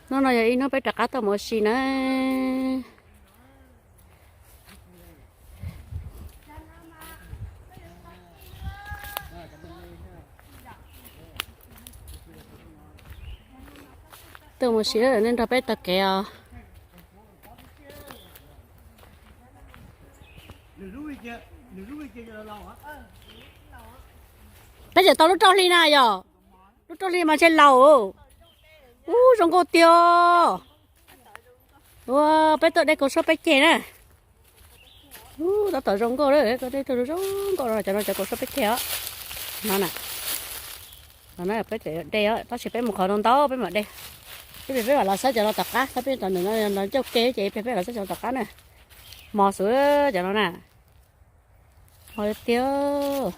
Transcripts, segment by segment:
Hnub no yog ib hnub peb rov qab tuaj mus ua si na. Tuaj mus ua si nej nrog peb taug kev os. Peb tseem tau lub roj hli na yom. Lub roj hli mas ntshe laus. Ub, zoo nkauj tiag. Ua, peb tuaj de kaus suab peb ceg na. Ub, tab tom zoo nkauj lawm, tuaj de zoo nkauj no, cov no cov kaus suab peb ceg os. No na, no na peb tseem de os, tab sis peb mus qhov ntau ntau peb mam de. Ib pliag peb mam los saib cov no tom qab, saib peb tom nws no ncauj ke ces ib pliag peb los saib cov no tom qab na. Mos xwb cov no na. Mos tiag tiag.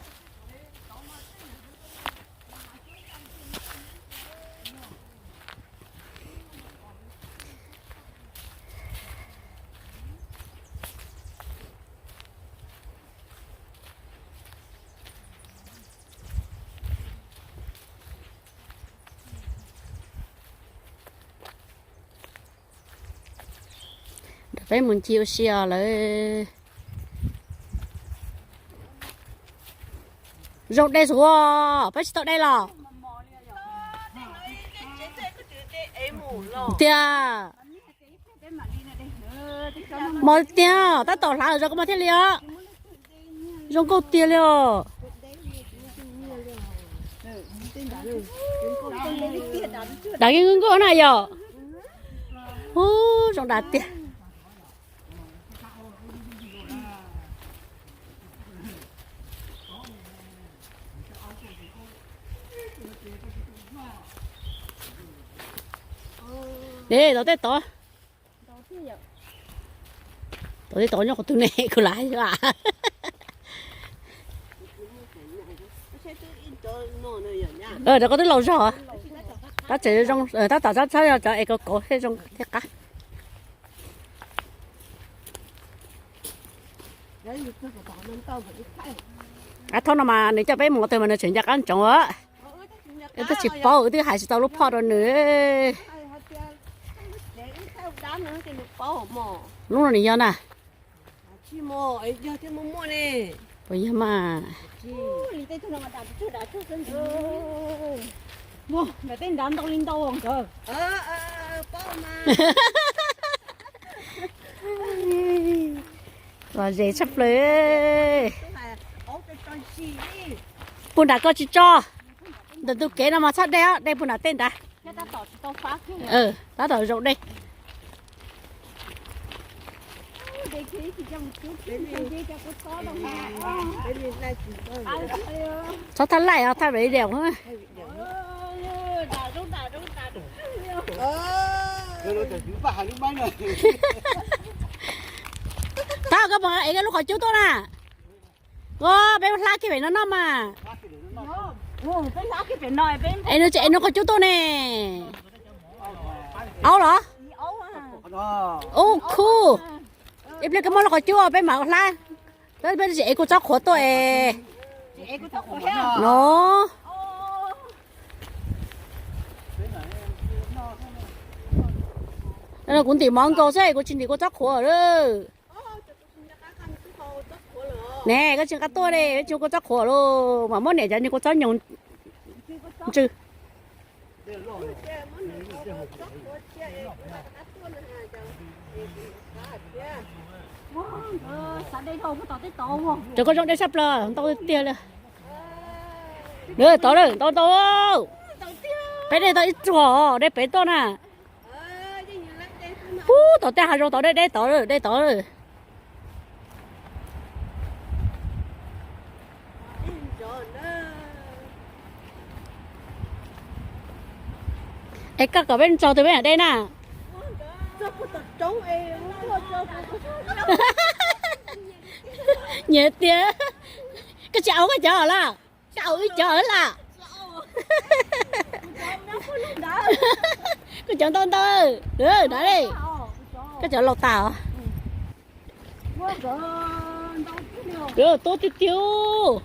Peb mus ncig ua si os lawm. Zoo de xwb, peb tsis tau de los. Tiag. Mos tiag, tab tom hlav zoo koj mas thiaj li os. Zoo nkauj tiag li os. Dav nkauj nkauj na yom. Ub, zoo dav tiag. Tod tej tod. Tod tej tod nyob qhov twg ne, kuv lam. Rau koj twb laus zog. Tab tseem zoo, tab tom txhob txhob cov es kauv kauv thiaj zoo thiaj qab. Ab, thaum no mas nws coj peb mus qhov twg mas nws tseem nco qab ntsoov os. Wb twb tsis paub, wb twb hais tsis tau lub phoj rau nws. Lub no nws yog na. Puas yog mas? Los ze tshaj plaws. Puag nram koj tsis tso. Ntawm tus kev no mas txhob de, de puag nram tej nrad. Tab tom zoo de. Txhob thaj laij os, thaj video. Tab koj mas ev koj lub qhov cub tuaj na. Ua, peb hlab kiag pem no noj mas. Es nws tseem ev nws qhov cub tuaj ne. Aub los? Ub, cool. Ib pliag koj muab lub qhov cub peb mam hlab. Peb tseem ev kuv tsob qhuav tuaj es. No. Kuv ntim mov nkaus xwb, kuv tsis ntim kuv tsob qhuav lawm. Ne, koj tsis nqa tuaj li, tsis kuv tsob qhuav los mas muab niam cov niag kuv tsob nyoos ntsw. Cov koj zoo dej tshaj plaws, ntau tiag li. Tod, ntau ntau. Peb dej tau ib tsuag, dej pem tuaj na. Pub tom tej hav zoov tod deb deb tod, deb tod. Es koj kom peb ntsaug twg peb mam deb na. Nyiam tiag. Koj tsis au koj cov lawm? Tsis au wb cov lawm. Koj cov ntau ntau. Koj cov laus tas os. Tuab tiag tiag.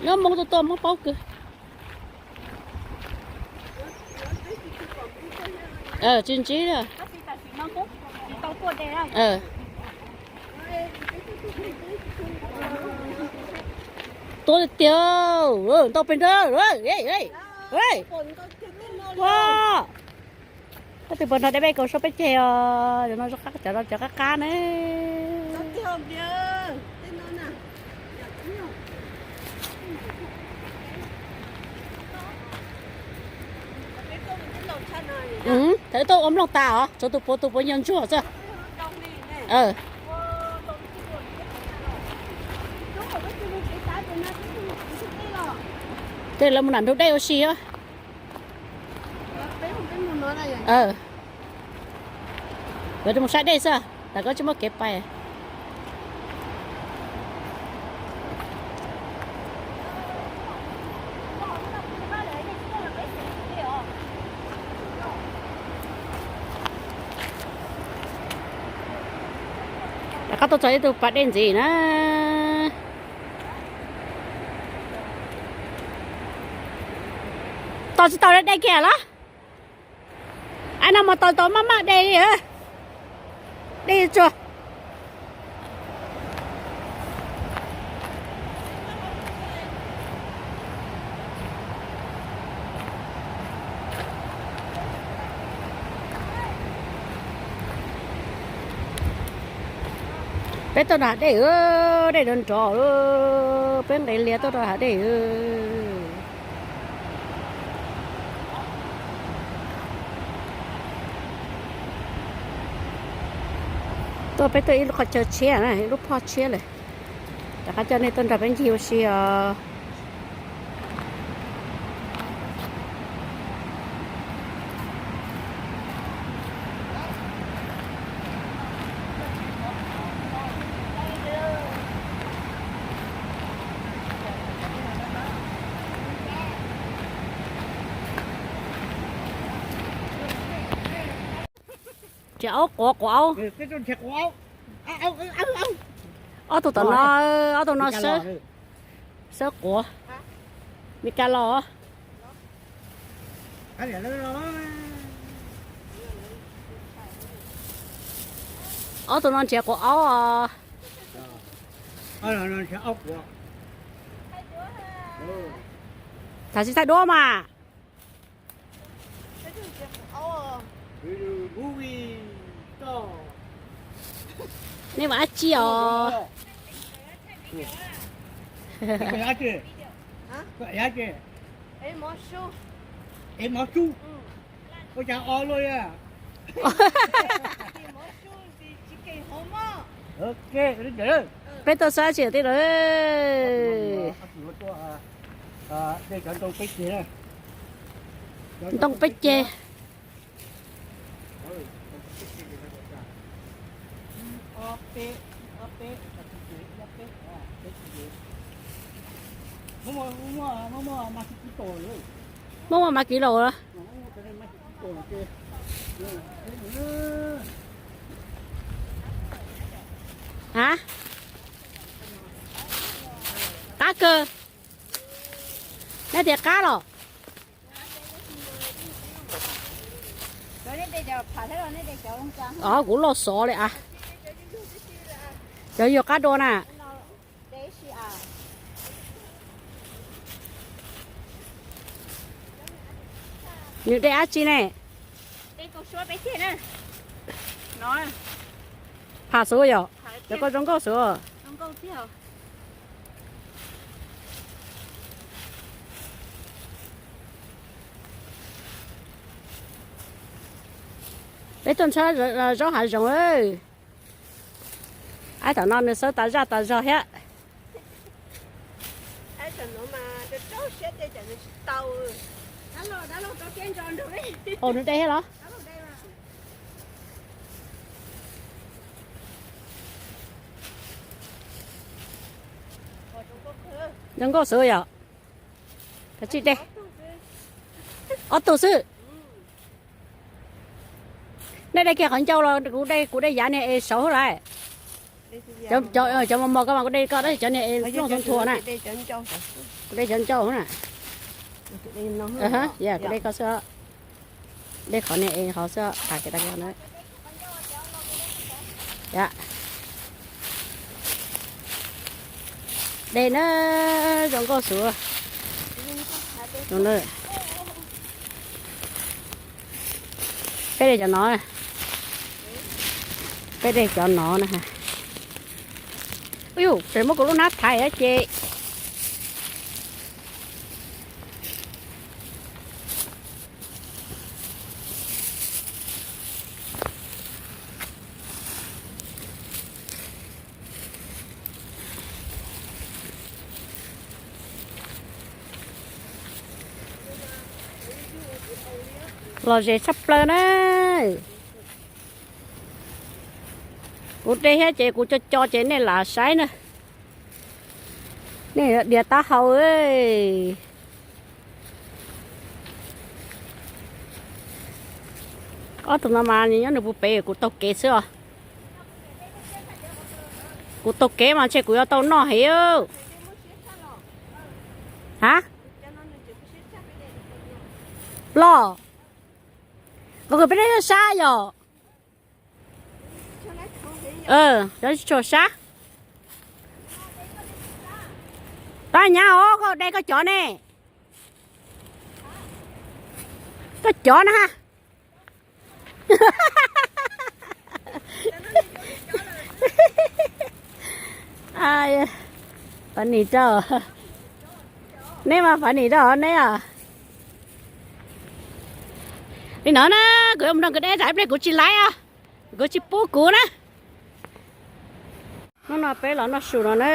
Nyob Hmoob tuaj tuaj Hmoob paub kawg. Tsis ntsib. Tua tiag tiag, ntau pes ntawd. Ua, koj twb pom nrog dab peb kaus suab peb ceg os, no cov qab qab ne. Thaum tuaj ua nplooj tas os, tshuav tus puav tus puav nyuag ntsuag xwb. Tej lawv mus nram ntug dej ua si. Lawv mus saib dej xwb, tas koj tsis muaj kev pais. Rov qab tuaj txog ib tug pas dej ntxiv na. Tos tsis tau dej kiag los? Ai no mas tos tau maj maj dej li, dej tsuag. Peb tuaj rau hav dej, dej nrov nrov, peb nqis lias tuaj rau hav dej. Tuaj peb tuaj ib lub qhov chaw tshiab, ib lub phoj tshiab lawm. Rov qab coj nej tuaj nrog peb ncig ua si os. Nrhiav aub quav, quav aub. Ob tug tom no, ob tug no sawb quav. Meskas los. Ob tug no nrhiav quav aub os. Tham tsis thaij duab mas. Nej ua dab tsi os? Peb tuaj saib tsis tij lawm. Ntoo peb ceg. Muaj muaj mas kiv laus. A, qab kawg. Nej tias qab los? Kuv loj xov li a. Cov yuav qab dua na. Nws dej dab tsi ne? Pham xwb yom. Cov koj zoo nkauj xwb. Peb tuaj ntshab zaub hav zoov. Aib tom no nws xawb tas zaj tas zog thiab. Ua nws dej thiab los? Zoo nkauj xwb yom. Kav tsij de. Ob tug xwb. Nej de kiag qhov ncauj los kuv de, kuv de yav niag es saud lawm. Cov mos mos koj mas kuv de koj, tab sis cov niag es plooj nthuav nthuav na. Kuv de cov ncauj na. Kuv de koj xwb. Dej qhov niag es qhov xwb, tas kev tas kev na. Dej na, zoo nkauj xwb. Peb de cov no, peb de cov no na. Ua yus tseem muab kuv lub hnab thaiv ces. Lom zem tshaj plaws na. Kuv de thiab ces kuv co co ces nej lam saib na. Nej dias taub hau. Ob tug no mas nyob nws puv pem, kuv taug kev xwb os. Kuv taug kev mas ntshe kuv yuav tau noj heev. Ha? Los, qhov kws peb sab yom. Cov tsis tshua sab. Tab nyab os, koj de koj cov ne. Koj cov na ha. Funny rau. Neb mas funny rau neb os. Li no na, kuv yuav mus nrog nkawd deb zam ib pliag kuv tsis laiv os. Kuv tsis pub kuv na. Hnub no peb los noj su no na.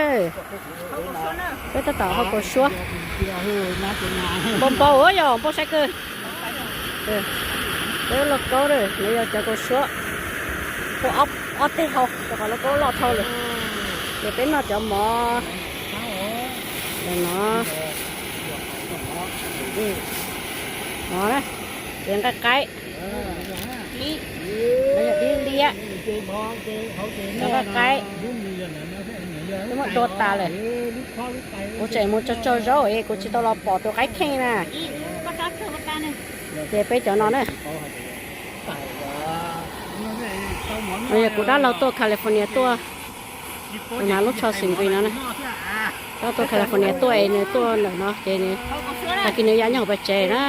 Peb tab tom hau kaus suab. Npau npau yog npau saib kawg. Peb lauj kaub, no yog cov kaus suab. Ua ob teg hau rau qhov lauj kaub loj dhau lawm. Ces peb noj cov mov no. Mov na, ces nqaij qaib. Dib liab, cov nqaij qaib. Twb muab dua tas lawm. Kuv tseem mus tso tso zaub es kuv tsis tau los pom tus qaib kheej na. Ces peb cov no na. No yog kuv dab laug tuaj California tuaj, tus nav lub tsho xim nqis no na. Dab tuaj California tuaj es nws tuaj ntawm no ces nws, tag kis nws ya nyob hauv pes tsev na,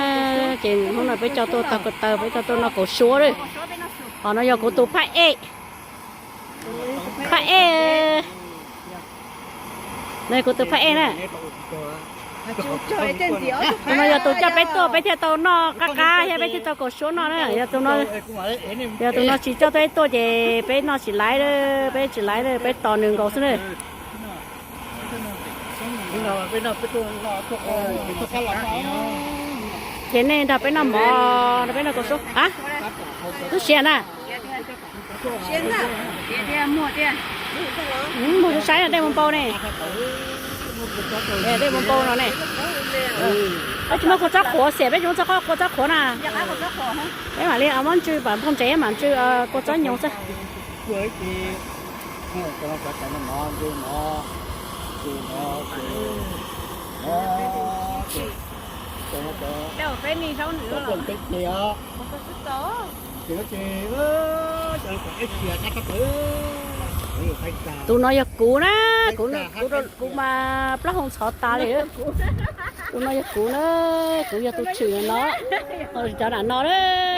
ces hnub no peb coj tuaj taug ko taw, peb coj tuaj noj kaus suab lawm. Qhov no yog kuv tus phab ej, phab ej, no yog kuv tus phab ej na. Tus no yog tus coj peb tuaj peb thiaj tau noj qab qab thiab peb thiaj tau kaus suab noj na. Yog tus no tsis coj peb tuaj ces peb noj tsis laiv, peb tsis laiv, peb tos nws nkaus xwb na. Ces nej nrog peb noj mov, nrog peb noj kaus suab a, tub siab na. Mus saib dej mus npau ne. Dej mus npau no ne. Peb tsis muaj kua txob qhuav xiam, peb tsis muaj kua txob qhuav na. Peb mam li muab ntsw pam nphooj ntsev mam ntsw kua txob nyoos xwb. Tus no yog kuv na, kuv, kuv mas plaub hau ntxhov tas li. Tus no yog kuv na, kuv yog tus tshwm no. Cov nam no,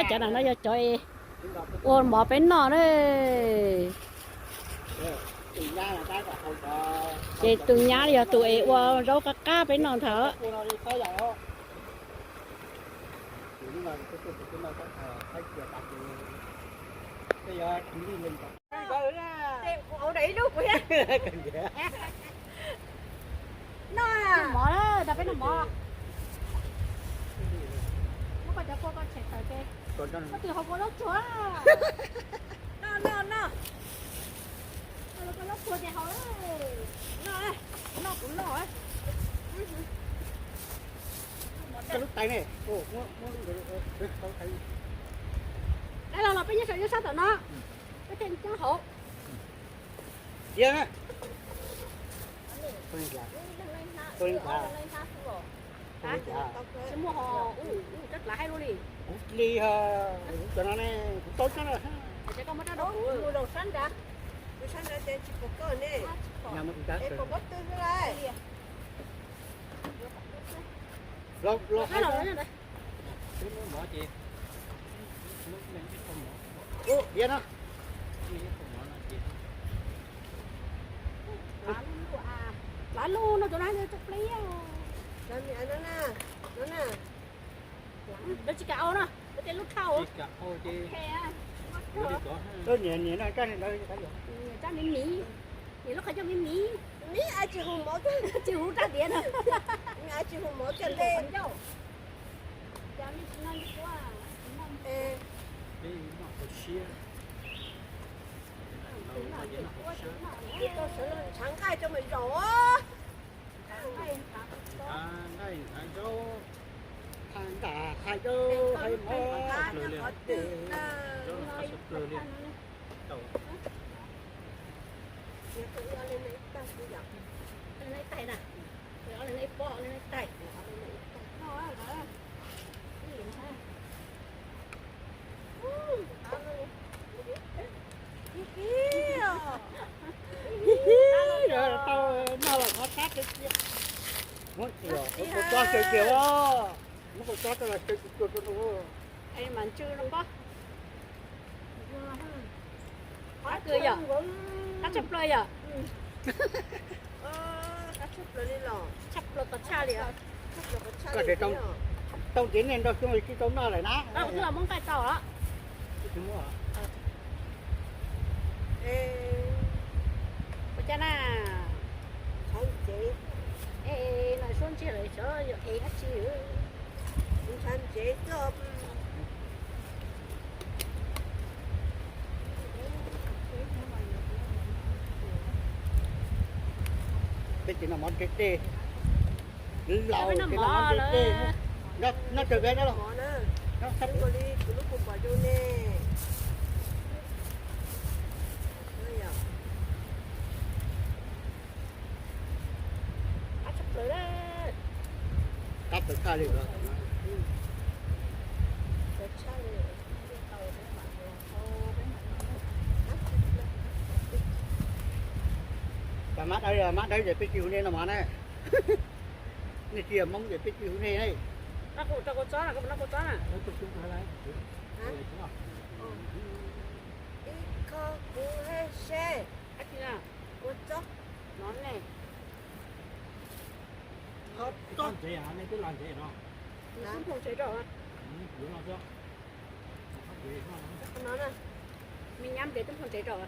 cov nam no yog cov ua mov peb noj na. Ces tus nyab yog tus es ua zaub qab qab peb noj ntag. Noj mov, nrog peb noj mov. Muab koj cov kua koj tshem tawm ces koj twb haus kua zaub tsuag. Noj, noj, noj. Koj zaub tsuag ces haus. Noj, noj kuv noj. Dab laug los peb nyob saum nyob sab tom no, peb thiaj coob hauv. Tsis muaj ho, ub, ub, cov dlav haib luaj li. Kuv li, cov no ne, kuv tau cov no. Ces koj muab rab rau kuv. Mus sab nrad, mus sab nrad ces tsis pom koj ne. Es pom pob tw xwb lauj. Los, los, los. Ub, diav no. Dlav lug no cov no cov plig. Lawv tsis kam au no, lawv tias lub thauj. Niam, niam no rab niag ntawd, niam rab miv miv, niam lub qhov ncauj miv miv, miv tsis hu mov, tsis hu rab diav no, tsis hu mov coj ntej. Ntshav nqaij coj mus zaum. Ntshav nqaij, ntshav zaub, ntshav ntaj, ntshav zaub, ntshav mov, ntshav twg na. Tau noj los qhov qab. Muab tsis, muab kua txob xyaw kiag os. Muab kua txob coj los xyaw tsuag tsuag rau no. Mas ntsw no pob. Qab kawg yom. Qab tshaj plaws yom. Tshaj plaws li los. Tshaj plaws tau tshaj li. Koj tias tau ntev niaj ntau xyoo li tsis tau noj lawm na. Kuv twb los muab nqaij tau los. Ua cas na? Es no suab ntsiag lawm xyov yog es dab tsi. Ntshav ntsev xwb. Peb ces noj mov deb deb, laus ces noj mov deb deb. Noj tsawg peb noj los? Li tus lub pus pom zoo ne. Qab tawv tshaj li. Cas mab dawb, mab dawb ces peb tsis hu nej noj mov na. Nej tsis yog Hmoob ces peb tsis hu nej na. Ib qho kuv he se. Ua txob no ne. Txob ntsev, nej twb los ntsev no. Tub Nphoo tsev rau. Me nyab nplej Tub Nphoo tsev rau.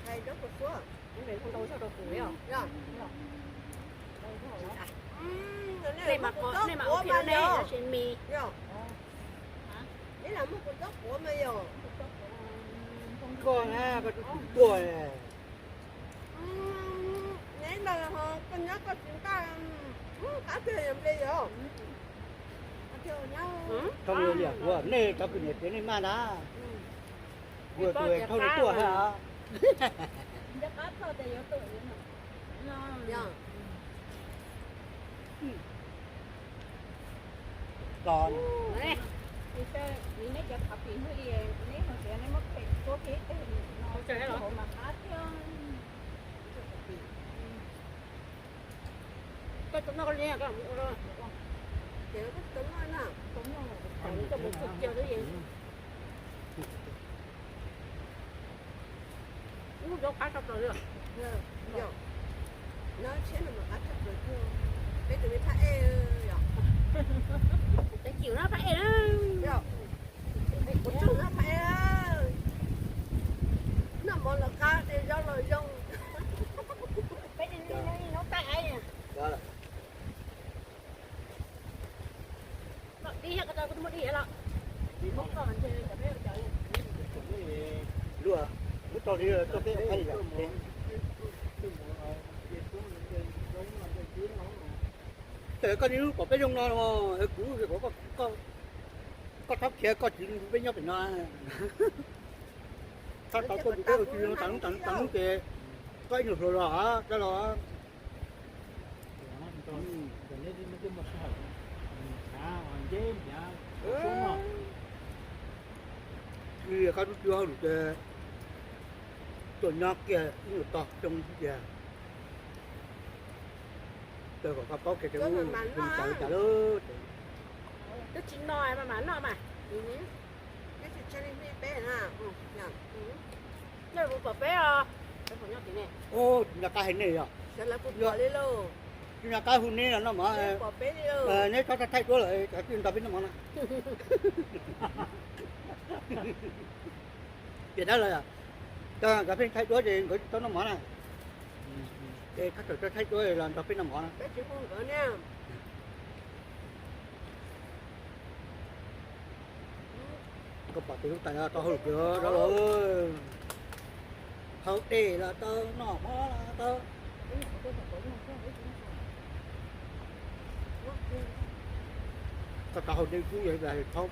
Hais rau kuv suab. Nplej Tub Nphoo ntau zog rau kuv os. Nej mas, nej mas ua kiag ne, tab sis mis. Koj na, koj twb tuag. Neb ntawd ho koj nyob koj tsis npaj, qab kiag yog nplej yog. Thauj li kuv, nej cov kwv niam txiv nej maj na. Kuv tus thauj li tuaj hab. Koj tau noj koj li, koj mus ua. Ces koj tau noj na. Koj mus txog kiag xwb. Ub, zaub qab tshaj plaws li. Yog, no tshiab no mas qab tshaj plaws kiag. Peb tus me phab ej yom. Peb cim no phab ej na. Yog, kuv tsuag no phab ej na. Noj mov los qab, tej zaub los zoo. Peb tus me no ib nub tais. Dib thiab, koj tau kuv muab dib los? Luag, muab tso li koj peb qab li. Koj niaj hnub pom peb zoo no, kuv, koj thab khiav koj tsis peb nyob pem no. Thab tau koj tus peb ua tsis zoo tas hnub tas hnub tas hnub ces koj ib nyuag hluas los, koj los. Koj tub tub hauj lwm ces tuaj nyob kiag ib nyuag tog xyoo xwb tiag. Koj kom koj paub kiag tias ub, cas cas lawm. Twb tsis no mas mam noj mas. Noj pom peb os. Ub, nco qab hais nej yog. Nco qab hu neb los noj mov. Neb txhob thaij duab lawm, tij nrog peb noj mov no. Tias dab lawm, cov nkawd pheej thaij duab ces nkawd tsis tau noj mov na. Es thaij duab los nrog peb noj mov no. Koj pom tes lub tais no tau hauj lwm, hauv dej los tau, noj mov los tau. Koj tau hauv dej kub yog thaub.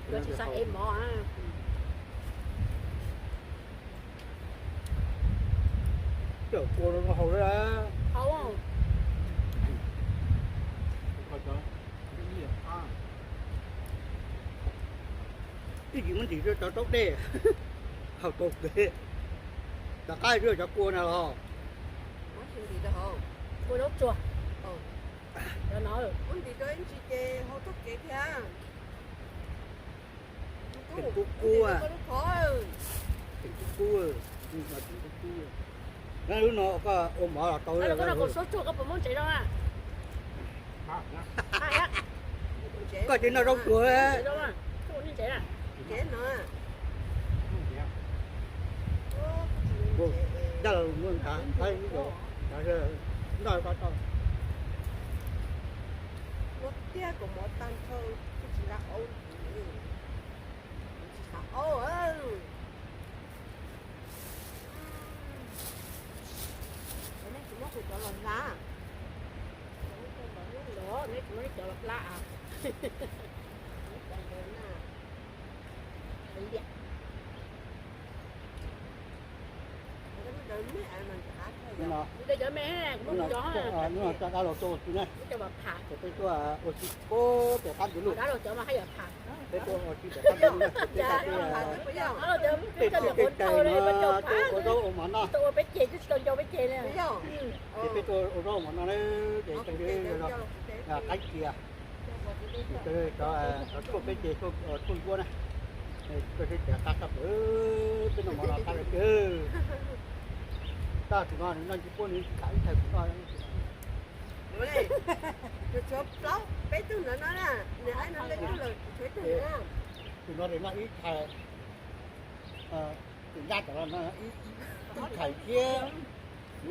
Cov kua no haus li. Ib yim muab ntim rau cov taub dej, haus tau kev. Rov qab rau cov kua no los. Kua zaub tsuag. Muab ntim rau ib ntsis ces haus tau kev thiab. Teem kub kub, teem kub kub, teem kub kub. Lub no koj ua mov los tau. Koj puas muab ntsev rau? Koj tsis noj zaub tsuag. Dab laug muab nqa, noj koj tau. Ua tiag, kaus mov tag nrho, tsis xav aub, tsis xav aub. Nej tsis muab kuv cov los hla? Los, nej tsis muab nej cov los hla a? Cov me, kuv muab kuv cov, coj dab laug tuaj ua si na. Ces peb tuaj ua si pem qab ntug lug. Peb tuaj ua si pem qab ntug lug, peb tuaj ua zaub ua mov noj. Ces peb tuaj ua zaub ua mov noj na, ces cov qaib cia, cov tshuaj peb ces tshuaj ncuab na. Koj seb tias qab qab, peb noj mov no qab tiag. Tab tus no nws noj ntsis puab nws tsis kam ib thaig kuv noj. Tshuav plaub peb tug no na, nws hais no peb tug lawm tshuav ib tug na. Tus no ces noj ib thaig, tus nyab tom no ib thaig thiab.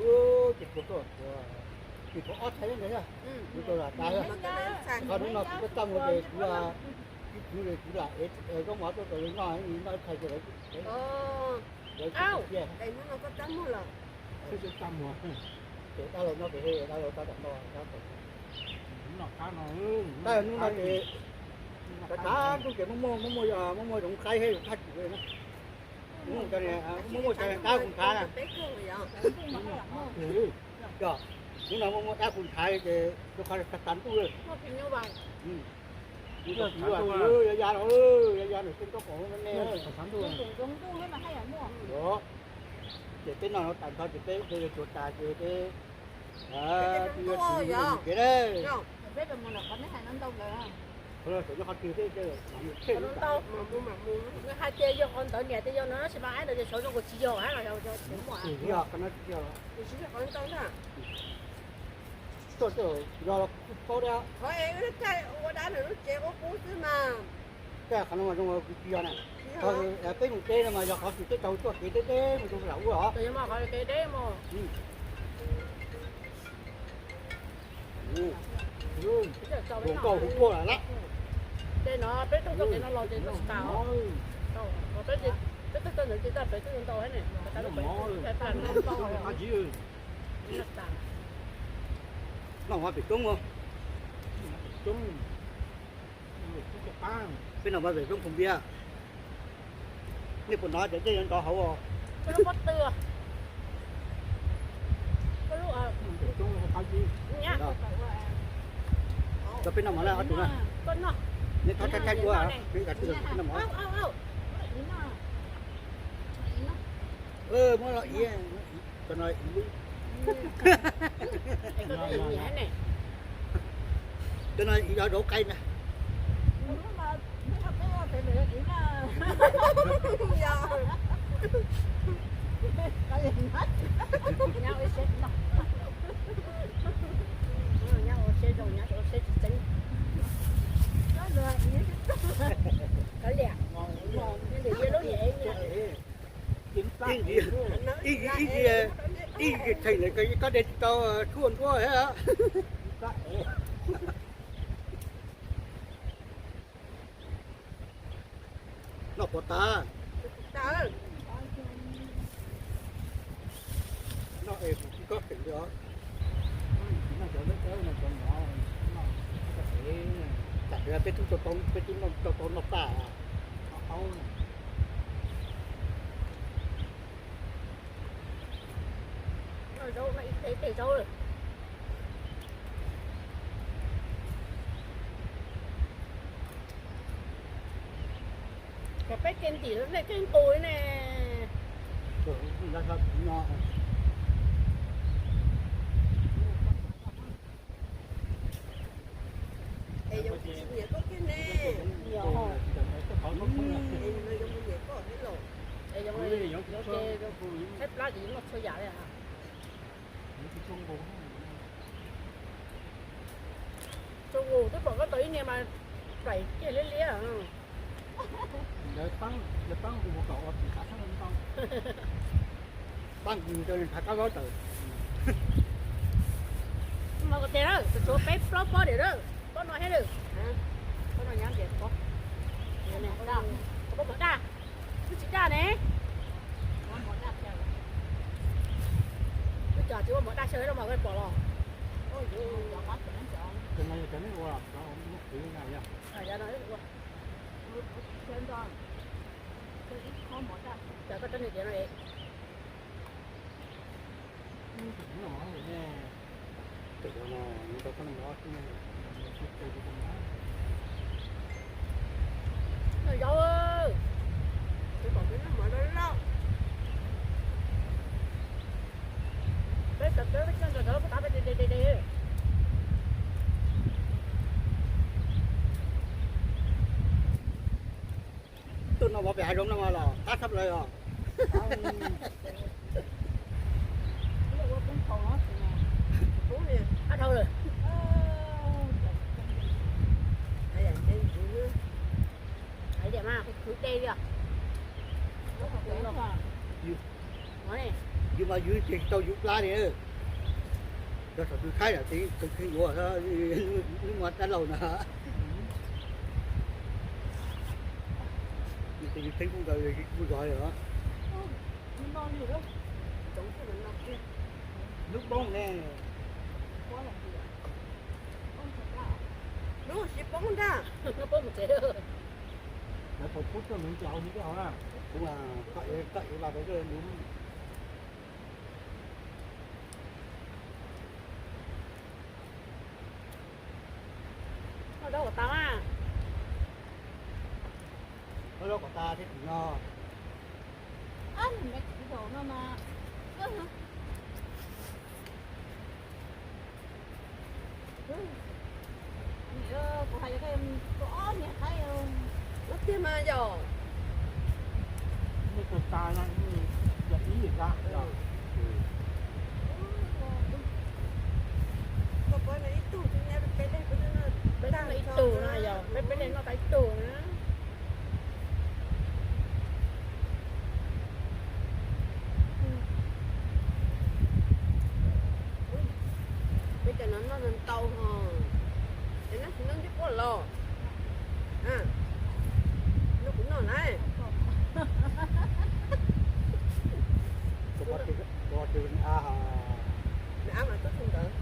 Ub, ces puas tuaj, ces puas ob thaig ntawd yog, kuv tau lam dav yog. Qhov hnub no kuv tuaj txaj muag ces kuv, ib tug kuv lam ev zaub mov tuaj rau lawv noj, noj ib thaig ces lawv, lawv tsis tiag. Ces dab laug noj pem, dab laug tab tom noj, dab laug hnub no ces, tav tav ntuj ces muaj muaj, muaj muaj, muaj muaj zoov qaib thiab zoov thaj tswm na. Muaj muaj cov niag dab kuv ntshav na. Yog, hnub no muaj muaj dab kuv ntshav ces rau qhov tag ntuj. Kuv tau txiv yav no, yav yav no tej nraub qaum me me. Ces peb noj no tas nrho ces peb yuav tuav tas ces peb, peb yuav tsis mus kev dab. Qhov no tseem nyob qhov twg thiab, mam mus tshem. Hais tias yog qhov ntawd niam tias yog no tab sis mas aib ntawd ces xyov zoo nkaus tsis yog hab los yog muaj. Yog qhov no tsis yog. Tuaj yog los kuj paub thiab. Qhov es ua dab ntawm lub tsev qub qub xwb mas. Tej qhov no mas zoo kwv tsis yog na. Qhov peb mus teb no mas yog qhov twg peb tau tuaj kev deb deb mus rau lam ub os. Zoo nkauj hu puag lawm lab. Ces no peb tuaj txoj kev no los ces tau tas. Peb tuaj txoj ntawd ces tau pem tuaj ntau thiab ne. Noj mov pem roob os. Peb noj mov pem roob Phoos Npiab. Nej puas hnov tias dej yuav ntov hauv os? Pem roob pob tw. Pem roob qab zib. Cov peb noj mov na ob tug na. Neb thov thaij thaij kuv, neb cov tij noj mov. Muab los iv, cov no iv lub. Cov no iv cov rau qai na. Ib, ib, ib, theem lawm koj de tsis tau tshuaj nruab thiab. Noj puas tas? Noj es kuv tsis koj tseem li os. Tam sim no peb twb tau, peb twb tau noj paj. Noj zaub, noj ib tes zaub lawm. Ces peb kev ntim nej kev nqus li ne. Es yoov tsis nyiam koj kiag ne. Nyiam hos. Es no yoov mus nyiam koj thiab los? Es yoov, yoov ces saib plab ces yoov noj txhua yam li. Tsuas nqus twb pom koj tau ib niag mas daim kiag liab liab. Pab nqus rau nws nrhav kab laub tawm. Mas kuv tias na, tshuav peb plaub pob diam na, pob no thiab na. Pob no nyab tias pob, pob mov daj, twb tsis daj ne. Twb cov tsis ua mov daj xyaw los mas koj pom los. Cov koj txhob niam tias no es. Noj zaub, peb pom peb noj mov loj loj. Peb sawv peb coj ntawm peb tav peb de de de de. Tuaj noj mov pem hav zoov no los qab tshaj plaws os. Qab dhau lawm. Hais tias mas kuv khwv de li os. Yus mas yus ces tau yus plab li. Yog thaum twg khaib lawm ces tseem kheev yuav, lub mov dab laug na. Ces yus theeb kuj nkawd kuj zov os. Lub poob ne. Lub siv poob ntag. Lawv pom kub tuaj nws ncaus li tej hauv na. Kuv, koj ev vas rau koj lub. Koj zaub kom tas mas. Koj zaub kom tas thiab tim no. Kuv hais tias koj ob niag qaib, ob tiag mas yog. Nej tus tas no yog ib yam. Koj pab no ib tug, peb ib tug no yog peb peb leeg noj tau ib tug na. Peb cov no noj ntau ho, es noj tsis noj ntsej puab los. Noj kuv noj na. Ab mas tuaj tus ntawd.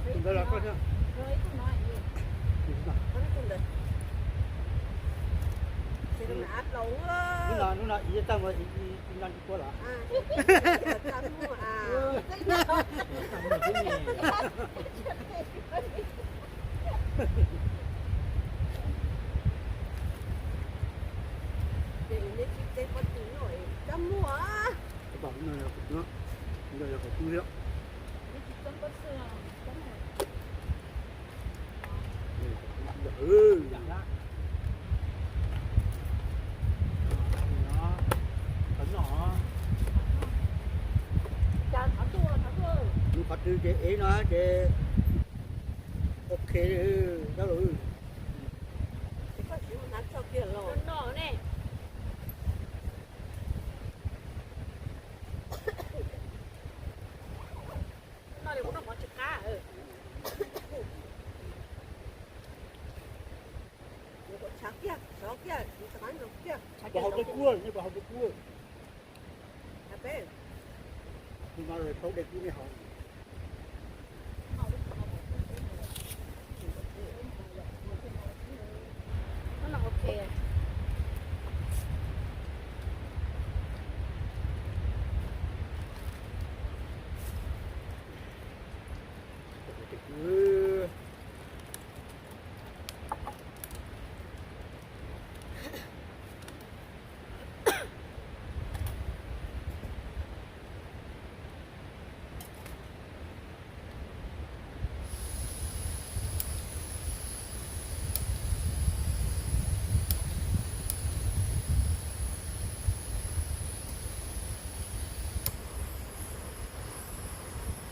Tus ntawd los koj thiab. Tus ntawd. Ces tus ntawd ab plaus. Hnub no ib tag mus ib noj ntsej puab los. Tag mus a. Ces neb tsis teb pob tw no es kab muag. Lub qhov twg ces ev no ces ok, dab laug. Noj li kuv noj mov tsis qab. Tshav kiag, tshav kiag, tshav kiag. Pov haus dej kub, nej pov haus dej kub. Peb, tus no plaub dej kub nej haus.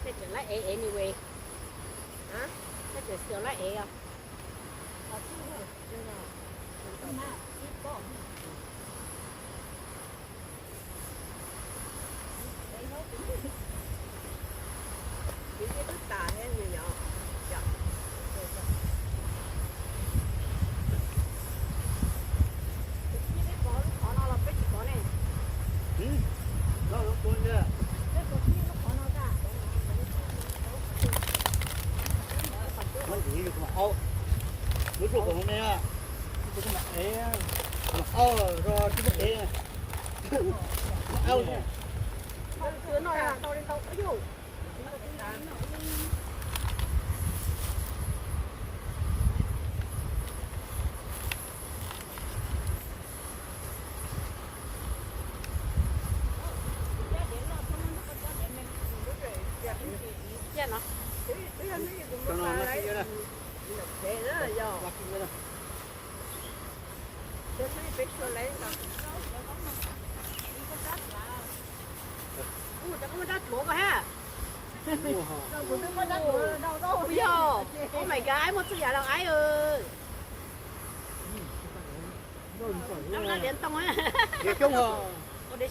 Tej tseem lab ev anyway. Tej tseem still lab ev os. Lub ruaj kom me, au, tib muab ev, au. Ua, cov koj muaj rab dluav koj hab. Ua yog, oh my god, aib muaj txuj yam los aib. Rab diav ntoo, diav xyoob los. Cov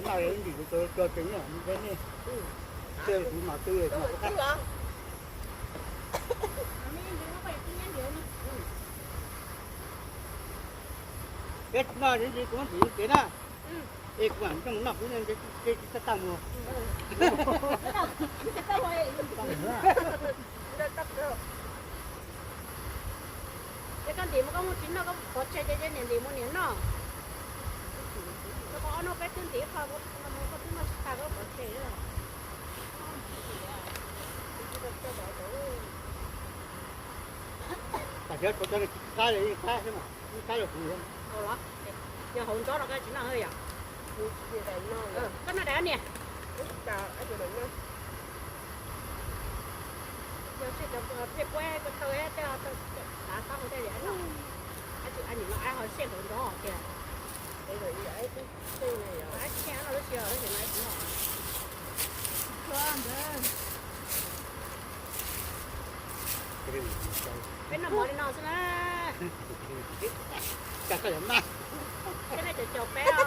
ntaj ntim kuv tau cog tsees, nej, tej kuv mam twb. Peb noj kuv mam ntim kev na. Es kuv mam coj mus noj kuv, ces tsis txaj tag mus. Ces koj ntim mus koj muaj tsis noj koj pov tseg ces niam ntim mus niam noj. Koj ob hnub peb twb ntim qho, koj twb noj tsis tag koj pov tseg. Tam sim no tsis qab li, qab xwb mas, qab li kuv. Yog hauv ntsob no koj tsis noj yom? Koj noj daim niam. Yog sij cov pej puab ko taw, tav taub hau tej li no, nim no aib ho sij hauv ntsob tiag. Aib tsis sij no lub sij hawm no. Peb noj mov li no xwb na. Thiab nej caum caum peb os.